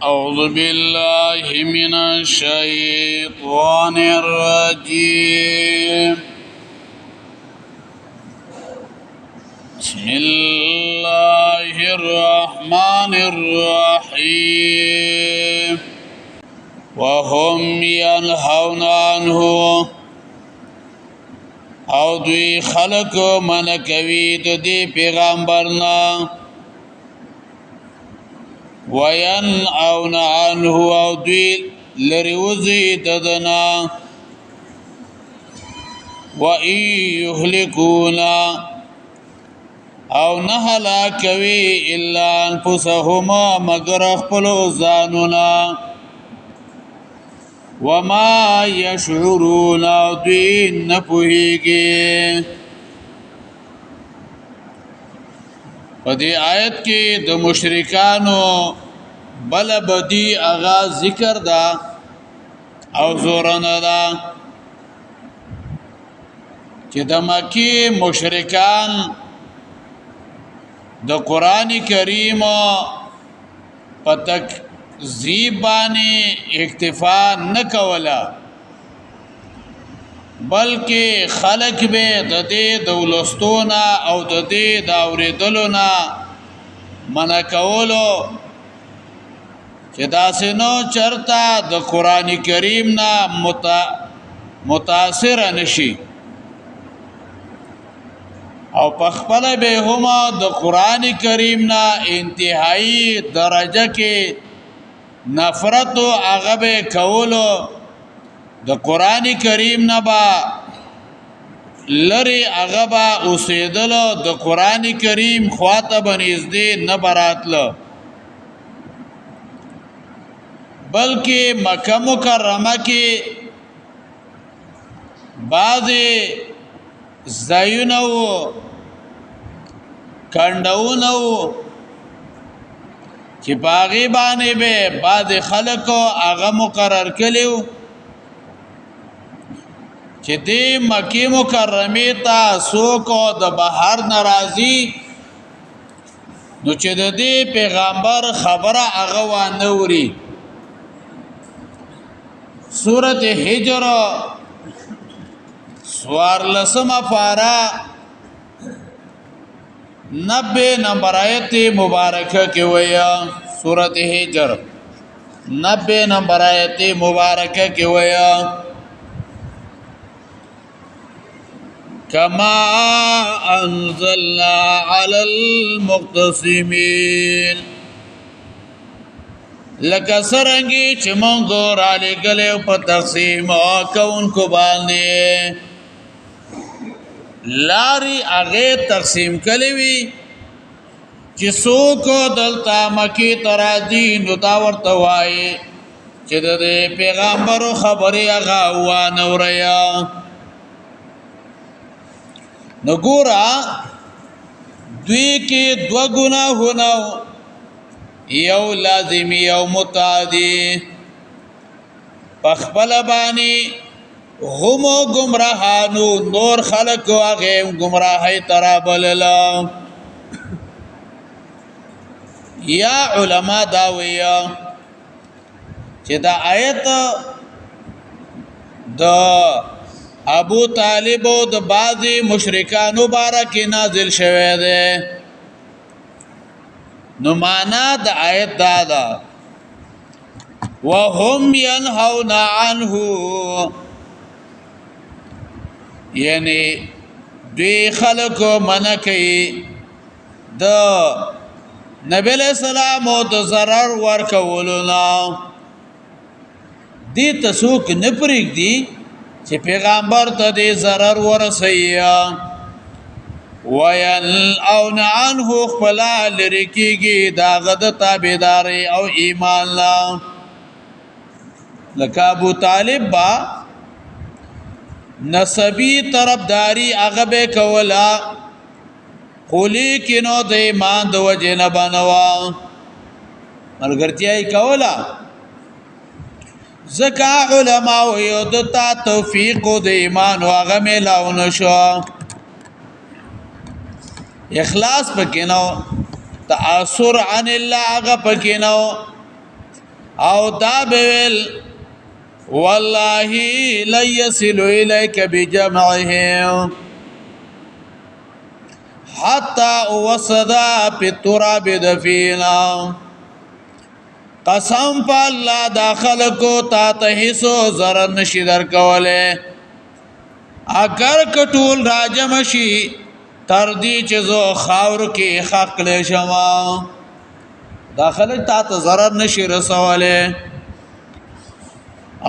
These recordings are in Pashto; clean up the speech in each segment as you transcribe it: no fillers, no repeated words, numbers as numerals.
أعوذ بالله من الشيطان الرجيم. بسم الله الرحمن الرحيم. وهم ينهون عنه، او دوی خلق من کوي د دې پیغمبر نه. وینعون عنه، او دوی لري وزي ددنا. وَإِن يُهْلِكُونَ، او نه هلاکوي الا انفسهم مگر خپل ځانونه. وما يشعرون، او دوی نه پوهیږي. په دې آیت کې د مشرکانو بل بدی اغا ذکر ده او زورنه ده چې د مکی مشرکان د قران کریم په تکذیب باندې اکتفا نه کوله، بلکې خلق به د دې د ولستونه او د دې د اورېدلو نه منع کولو چې داسې نو چرته د قران کریم نه متاثر نشي، او په خپل به هم د قران کریم نه انتهایی درجه کې نفرت او هغه به کولو. د قران کریم نه با لری هغه با اوسېدلو، د قران کریم خواته بنځدې نه براتلو، بلکې مکه مکرمه کې بعضې ځایونه وو، کنډونه وو چې په هغې باندې به بعضې خلکو هغه مقرر کړي وو چې دې مکې مکرمې ته څوک د بهر نه راځي، نو چې د دې پیغمبر خبره هغه وانه وري. سورت هجر 14 پارا 90 نمبر آیت مبارکه کې ویا. سورت هجر 90 نمبر آیت مبارکه کې ویا، کما انزلنا علی المقتسمین، لکه سرنګي چې مونږ را لېږلې په تقسیم کوونکو باندې. لاري هغه تقسیم کړې وي چې څوک دلته مکې ته راځي نو دا ورته وایي چې د دې پیغمبرو خبرې هغه وانه وریا. نو ګوره دوی کې دوه ګناهونه، یو لازمی یو متعدی. په خپل باندې هم گمراهانو نور خلق هغه گمراهی ترابلل. یا علما دا ویا چې دا آیت د ابو طالب او د بعضی مشرکانو باره کې نازل شوی دی. نو معنا د آیت دا ده، وهم ينهون عنه، یعنی دوی خلکو منع کوي د نبی علیہ السلام او د ضرر ورکولو نه. دې ته څوک نه پرېږدي چې پیغمبر ته دې ضرر ورسوي. وینعون عنه، خپله لرې کېږي د هغه د تابعدارۍ او ایمان نه. لکه ابو طالب با نسبی طرفداری هغه به کوله، خو لیکنو د ایمان د وجې نه بنوه، ملګرتیا یې کوله. ځکه علما یو د تا توفیق د ایمان هغه میلاو نشو، اخلاص پکې نه، تأثر عن الله هغه پکې نه. او دا به والله لا يصل اليك بجمعهم حتى وصدا په تراب دفینا. قسم په الله دا خلکو تا ته هیڅ ضرر نشي درکوله، اگر کټول راجم شي تر دې چې زه خاور کې خقل شم، دا خلک تا ته ضرر نشي رسوله.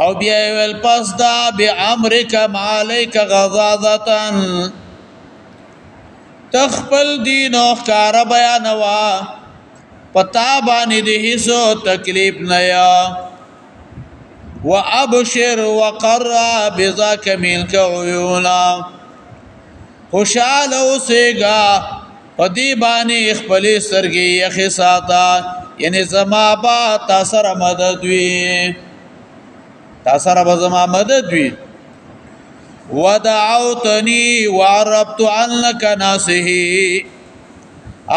او بیا ویل پس دا بامرک مالیک غضاضتن، تخپل دین او ښکار بیانوا، پتا باندې د هیڅ تکلیف نه یا. وابشر وقر بذاک منک عیونا، خوشاله اوسېګا پدی باندې خپل سترګې یخې ساته، یعنی زما با تا سره مدد وي، تا سره به زما مدد وي. ودعوتنی وعربت عنك ناسه،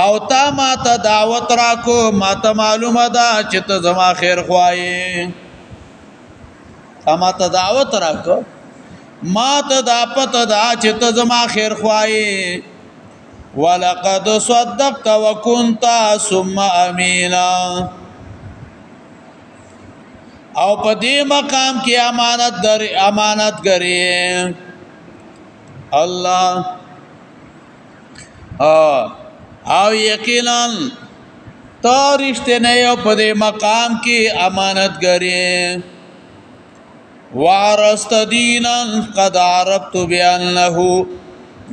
او تا ما ته دعوت راکو، ما ته معلومه ده چې ته زما خیر خوایې. تا ما ته دعوت راکو، ما ته دا پته ده چې ته زما خیر خوایې. ولقد صدقت وكنت ثم امینا، او په دې مقام کې امانت در امانت ګری الله. او یقینا ته رښتینی او په دې مقام کې امانت ګری. وارست دینا قد عرفت بانه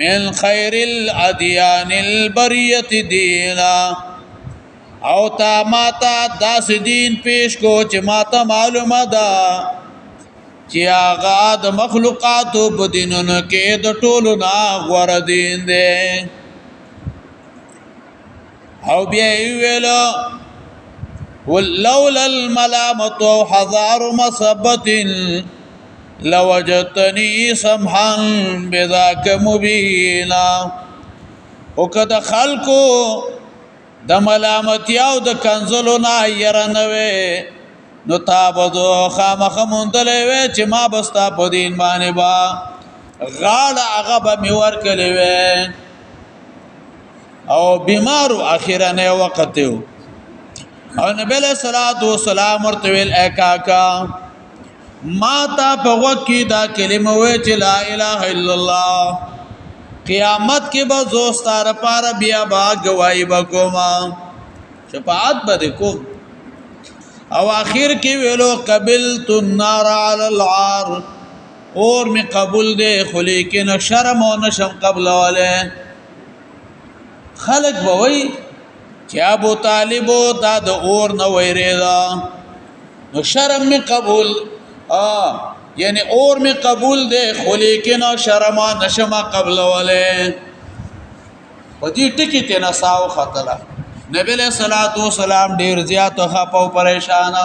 من خیر الادیان البریه دینا، او تا ماتا داس دین پیش کو چې ماته معلومه ده چې هغه د مخلوقاتو په دینونو کې د ټولو نه غوره دین دی. او بیا یې ویل ولولا الملامة حذار مصبة لوجدتني سمحا بذاك مبينا. او که د خلکو د ملامتیا او د کنزلو نه یره نه وې، نو تا به زه خامخا موندلی وې چې ما به ستا په دین باندې به غاړه هغه به مې ورکړې وې. او بیمارو اخرنی وخت و. او نبی علیہ الصلوۃ والسلام ورته ویل، ای کاکا، ما تا په غوږ کې دا کلمه وې چې لا اله الا الله، قیامت کې به زه ستا لپاره بیا به ګواهي به کوم، شفاعت به دې کوم. او آخر کې ویلو قبلت النار علی العار، اور می قبول دی خو لیکن شرم او نشم قبلولی. خلق به وایي چې ابو طالب دا د اور نه ویرېده، نو شرم می قبول، یعنی اور می قبول دی خو لیکن شرم نشم قبلولی. په دې ټکي ته نه ساو ختله. نبی علیہ الصلوۃ والسلام ډیر زیات خپه او پریشان و.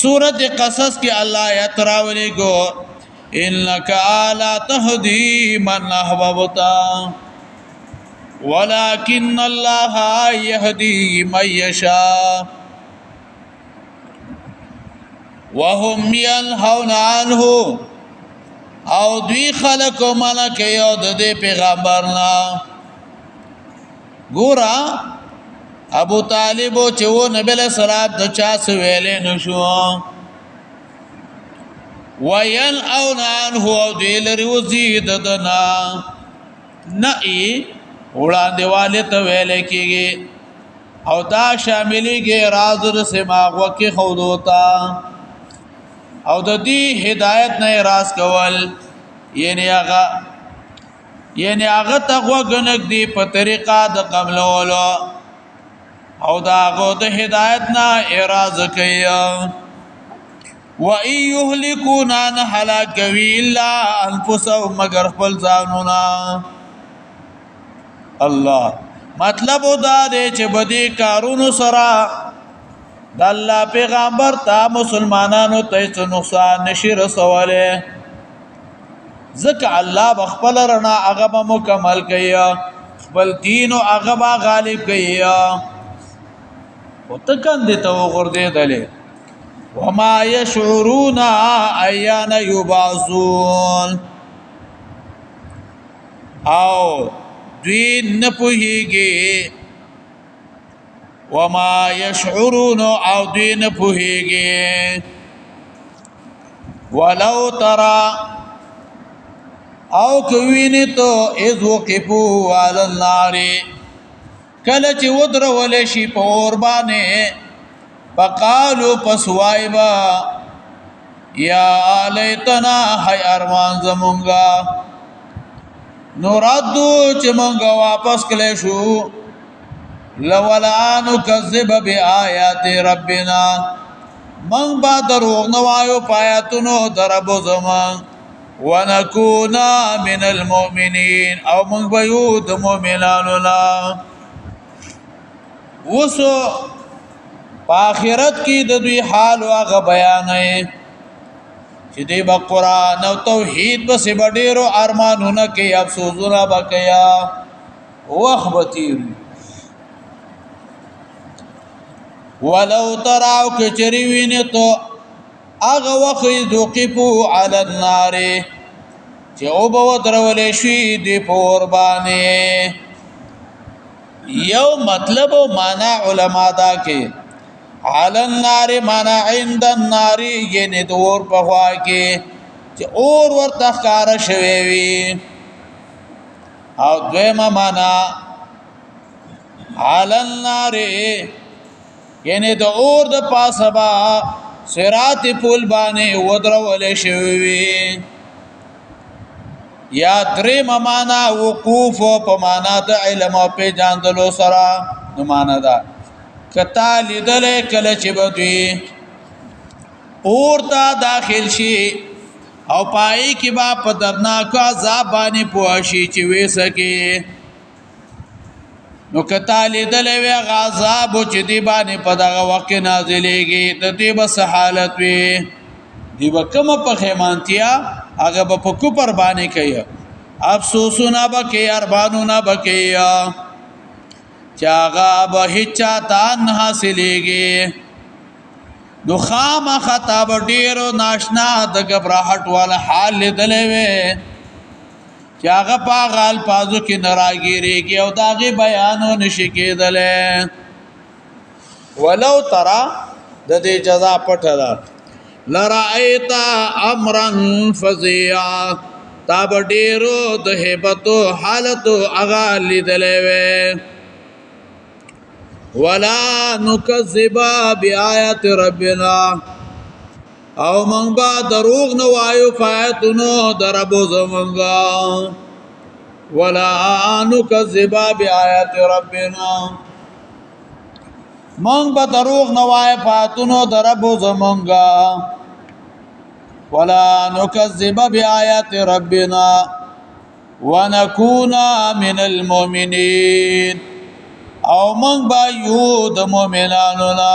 سورۃ قصص کې الله آیت راولېږو، انک لا تهدی من احببت ولكن الله يهدي من يشاء وهم ينهون عنه. او دوی خلق منع کوي او د دې پیغمبر نه. ګورا ابو طالب چې و نبی له سلام د چا څه ویلې نشو. وین او عنه، او دوی لري وزي د دنا نه ای وړاندې والے ته ویل کېږي، او دا شاملېږي راز د سماغ وکي خودوتا، او د دې هدایت نه راز کول، یعنی هغه ته غوږ دی په طریقه د قبلولو، او دا هغه د هدایت نه اعراض کوي. و ای یهلکون ان هلاکوي الا انفسهم، مگر خپل ځانونه. الله مطلب دا دی چې بدی کارونو سره د الله پیغمبر ته مسلمانانو ته څه نقصان نشي رسولی، ځکه الله به خپل رڼا هغه به مکمل کوي، خپل دین او هغه به غالب کوي. او ته کندې ته وغورځېدلې. وما يشعرون ايان يبعثون، او دوی نه پوهیږي. وما يشعرون، او دوی نه پوهیږي. ولو ترى، او کوینه تو اذ وقفو علی النار، کله چې ودرول شي په اور باندې، فقالو پس وایبا یا لیتنا، حی ارمان زمونږه، نوردو چې مونږه واپس کړې شو، لولا نکذب بیاات ربنا، من با دروغ نه وایو پایاتونو درب زمان، ونکونا من المؤمنین، او مونږ به یو د مؤمنانو نه. وسو په آخرت کې د دوی حال هغه بیانې چې دی به قرآن او توحید بس ډیرو ارمانونه کې افسوسونه بکیا وخت به تیر. ولو تراو کچری ویني تو هغه وخت ذوقفو علی النار، چې او به ودرولې شي دی پور باندې. یو مطلب او معنا علما دا کې علی النار معنا عند النار، یعنی د اور په خوا کې چې اور ورته ښکار شوی وي. او دویمه معنا علی النار یعنی د اور د پاسه با صراط پول باندې ودرول شوی وي. یا درې معنا وقوف په معنا د علم او پیژاندلو سره. نو معنا دا کتا لیدل کله چې بدوی اور ته داخل شي او پای کې با په درناک عذاب باندې پوه شي چې وېسکه. نو کتا لیدل وی غذاب چې دی باندې په دغه وخت کې نازلېږي، د دې بس حالت وي، دی به کوم په خیمانتیا هغه به په کوپر باندې کوي، افسوسونه به کوي، ارمانونه به کوي چې هغه به هیچا ته نه حاصلېږي. نو خامخا تا به ډېرو ناشنا د ګبراهټ والا حال لیدلی وي چې هغه په هغه الفاظو کې نه راګیرېږي او د هغې بیانو نشي کېدلی. ولو ترا د دې جزا پټه ده، لرأیت امرا فظیعا، تا به ډېرو د هیبتو حالتو هغه لیدلی وي. ولا نکذب بیاات ربنا، او مونږ به دروغ نه وایو فایتونو د رب زمونږه. ولا نکذب بیاات ربنا، مونږ به دروغ نه وایو فایتونو د رب زمونږه. ولا نکذب بیاات ربنا ونکون من المؤمنین، او مونږ به یو د مؤمنانو نه،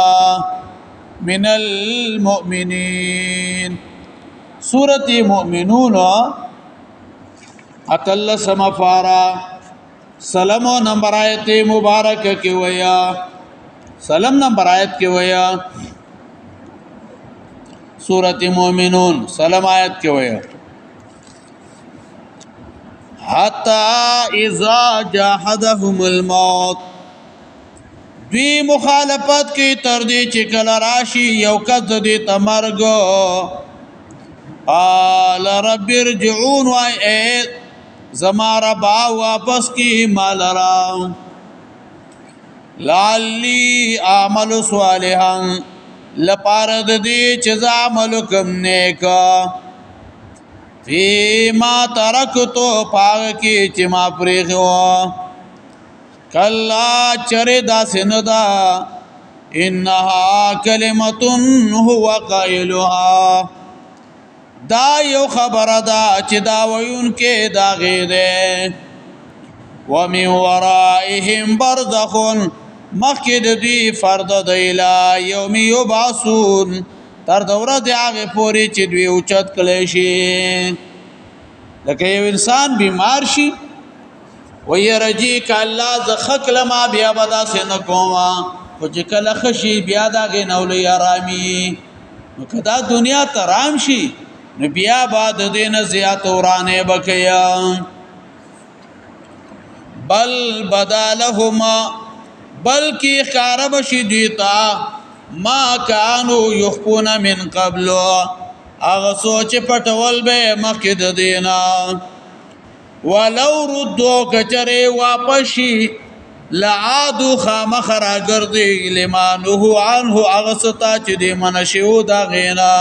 من المؤمنین. سورت مؤمنون اتلسم فارا سلم نمبر آیت مبارک کې ویا، سلم نمبر آیت کې ویا، سورت مؤمنون سلم آیت کې ویا، حتا اذا جاهدهم الموت، دوی مخالفت کوي تر دې چې کله راشي یو کس د دې ته مرګ، قال رب ارجعون، وای ای زما ربا واپس کی مال را، لعلی اعمل صالحا، لپاره د دې چې زه عمل کوم نیک، فيما ترکتو پاغ کې چې ما پرېښی وو. کلا چرې داسې نه ده، انها کلمة هو قائلها، دا یو خبره ده چې دا ویونکې دا غې ده. ومن ورائهم برزخ، مخکې د دوی فرد د الی یوم یبعثون، تر د ورځې هغې پورې چې دوی اوچت کړی شي. لکه یو انسان بیمار شي وایي رجی که الله زه ښه کړم بیا به داسې نه کوم. خو چې کله خشي بیا دا غي نولې آرامي. نو کدا دنیا ته رام شي نو بیا بعد دین زیات ورانه بکیا. بل بدالهما، بلکې ښکاره بشي دوی ته ما کانو یخفون من قبل، هغه سوچ پټول به مخکې د دینا. ولو ردو، کچره واپس شي، لعادو خامخ راګرځي، لما نهو عنه، هغه ستا چې دی منشیو دا غینا.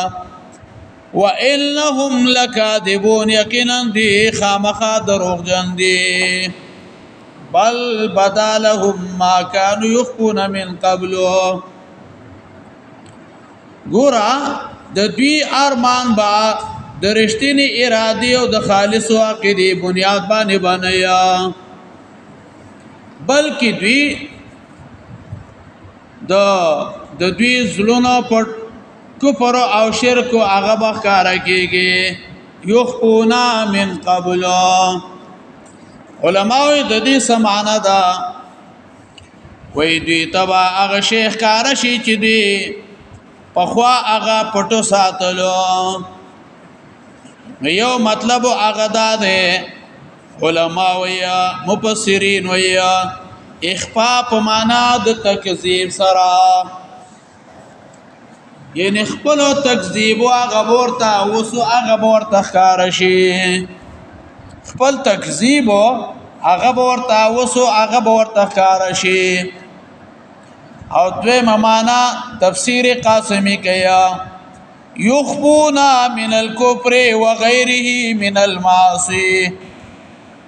وانهم لکاذبون، یقینا دی خامخا دروغجن دي. بل بدا لهم ما كانوا يخفون من قبل. ګورا د دوی ارمان با د رښتینی ارادي او د خالص عقیدې بنیاد باندې بنیا، بلکې دوی د د دوی زړونو په کفر او شرک هغه بخکار کیږي. یخفونا من قبل، علماء د دې سمانه ده وای دوی تبا هغه شیخ کار شي چې دوی پخوا هغه پټو ساتلو. یو مطلب هغه دا ده، علما ویا مفسرین ویا اخفاء په معنا د تکذیب سره، یعنی خپل تکذیب او هغه ورته وسو هغه ورته ښکار شي، خپل تکذیب هغه ورته وسو هغه ورته ښکار شي. او دوی معنا تفسیر قاسمی کیا، یخفونا من الکفر وغیره من المعاصی،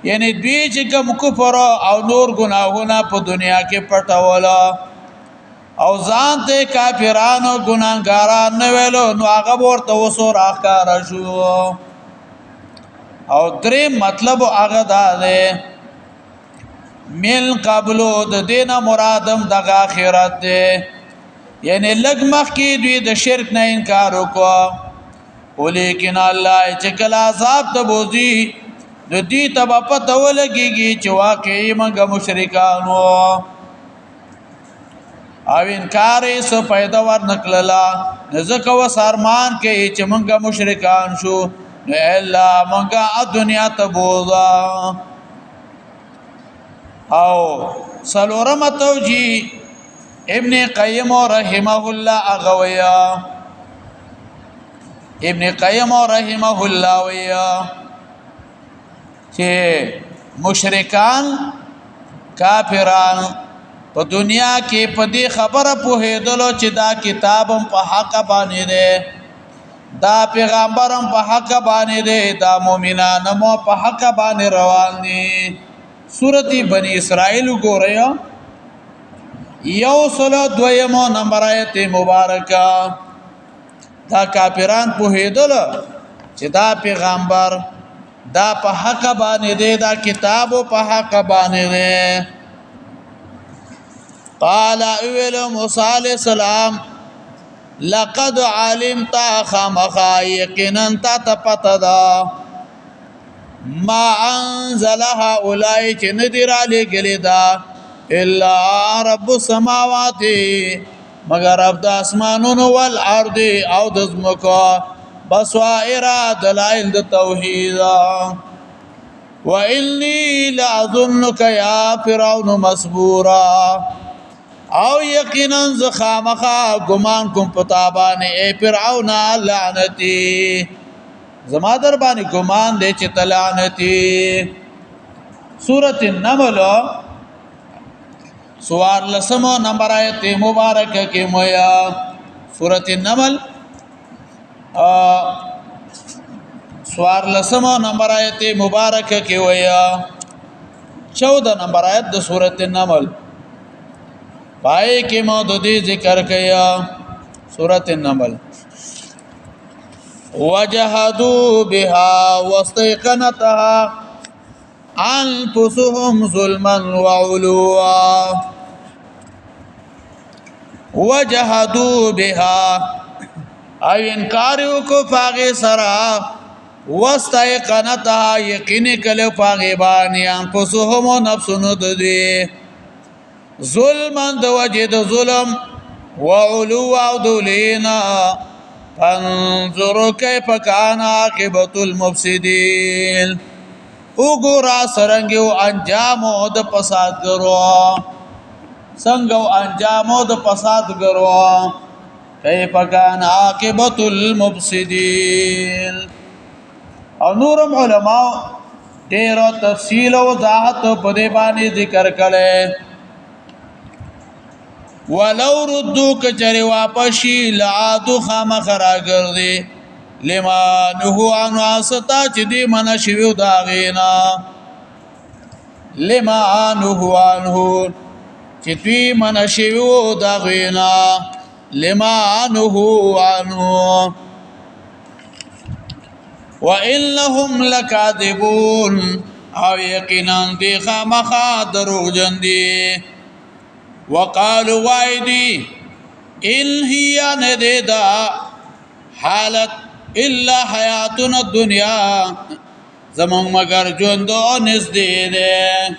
یعنی دوی چې کوم کفر او نور ګناهونه په دنیا کې پټوله او ځان ته کافرانو ګناهګاران نه ویلو، نو هغه ورته وسو راښکاره شو. او درې مطلب هغه دا دی، من قبلو د دینه مرادم دغه آخرت دی، یعنی لږ مخکې دوی د شرک نه انکار وکړ، ولیکن الله چې کله عذاب ته بوزي د دې ته به پته ولګيږي چې واقعي موږ مشرکان وو، او انکار یې څه پیدا ور نکړله، نو ځکه وس ارمان کوي چې موږ مشرکان شو، نو الله موږ دنیا ته بوزه. او څلورمه توجیه ابن قیم رحمه الله اغویا، ابن قیم رحمه الله ویا چې مشرکان کافران په دنیا کې په دې خبره پوهېدلو چې دا کتاب هم په حق باندې دی، دا پیغمبر هم په حق باندې دی، دا مؤمنان هم په حق باندې روان دي. سورت بنی اسرائیل وګورئ، 102 نمبر آیت مبارکه. دا کافران پوهېدل چې دا پیغمبر دا په حق باندې دی، دا کتاب په حق باندې دی. قال اول موسی علیہ السلام لقد علمت، خامخا یقینا تا ته پته ده، ما انزل هؤلاء چې ندی را لېږلې ده الا رب السماوات، مگر رب د اسمانونو، والارض او د ځمکو، بصائر دلائل د توحید. وانی لاظنک یا فرعون مسبورا، او یقینا ز خامخا ګمان کوم پتا باندې اے فرعون لعنتی، زما در باندې ګمان دی چې تلعنتی. سورۃ النمل 14 نمبر آیت مبارک کې مویا، سورۃ النمل 14 نمبر آیت مبارک کې ویا، 14 نمبر آیت د سورۃ النمل پای کې مو د دې ذکر کیا. سورۃ النمل وجحدوا بها واستيقنتها انفسهم ظلما وعلوا. وجحدوا بها، او انکار وکړو پاغه سره، واستيقنتها یقین کله پاغه باندې، انفسهم نفسونو د دې ظلما د وجه د ظلم وعلو او دولینا. فانظر کیف کان عاقبت المفسدین. وګورا سرنګ او انجام د فسادګرو، څنګه انجام د فسادګرو. کیف کان عاقبت المفسدین. او نورم علماء ډیر تفصیل او وضاحت په دې باندې ذکر کړي. ولو ردو کچری واپس شي لعادو خامخ راګرځي لما نهو عن واسطه چې دی منع شوی دا غینا. لما نهو عنه چې دوی منع شوی دا غینا. لما نهو عنه وانهم لکاذبون. او یقینا دی خامخا دروغجن دي. وقالوا وایدی ان هي نددا حالت الا حیاتنا الدنیا، زمون مگر ژوند نږدې ده.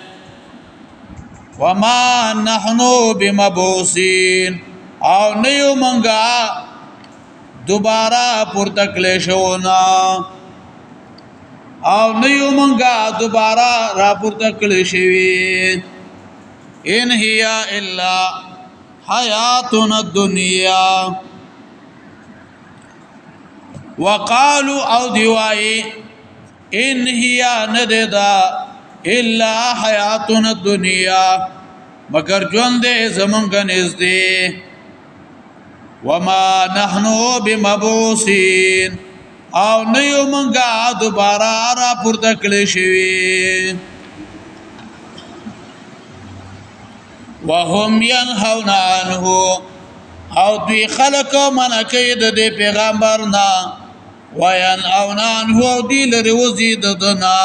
وما نحنو بمبعوثین. او نیو مونږه دوباره پورته کړی شو نه، او نیو مونږه دوباره را پورته کړی شوی. ان هي الا حیاتنا الدنیا. وقالو او دیوای ان هي نددا الا حیاتنا الدنیا، مگر ژوند دې زمونږ نږدې. وما نحنو بمبعوثین. او نه یو مونږه دوباره را پورته کړی شوی. وهم ينهون عنه. او دوی خلق منع کوي د دې پیغمبر نه. وینهون عنه او دوی لرې وځي د ده نه.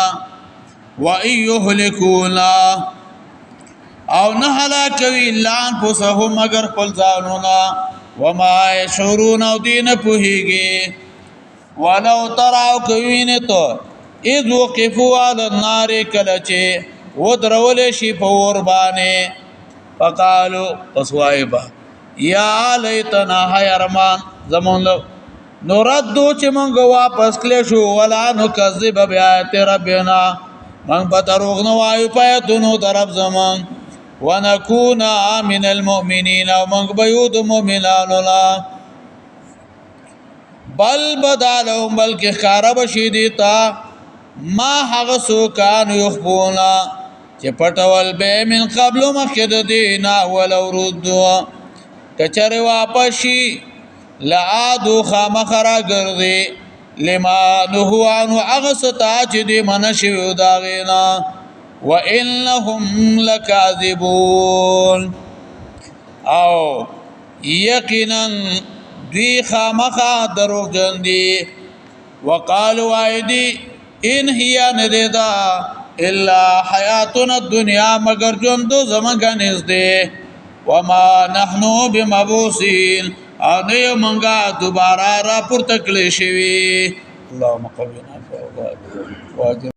وإن یهلکون او نه هلاکوي الا انفسهم مګر خپل ځانونه. وما یشعرون او دوی نه پوهېږي. ولو تراو کوینې ته اذ وقفوا علی النار، کله چې ودرول شي په اور باندې. فقالو پس وای با یا لیتنا هی ارمان زمون نوردو چې مونږ واپس کړی شو. ولا نکذب بیاات ربنا، مونږ به دروغ نه وایو په آیتونو د رب زمونږ. ونکون من المؤمنین، او مونږ به یو د مؤمنانو نه. بل بدا لهم، بلکې ښکاره به شي دوی ته ما هغه څوکان یخفونه چې پټول به من قبل مخکې د دې نه. ولو ردو که چېرې واپس شي لعادو خامخا راګرځي لما نهو عنه هغه څه ته چې دوی منع شوي د هغې نه. وانهم لکاذبون. او یقینا دوی خامخا دروغجن دي. وقالو وایدي ان هي نددا الا حیاتنا الدنیا، مگر ژوند زمونږ نږدې. وما نحنو بمبعوثین. او نه یو مونږه دوباره را پورته کړی شوي. اللهم قونا فوق.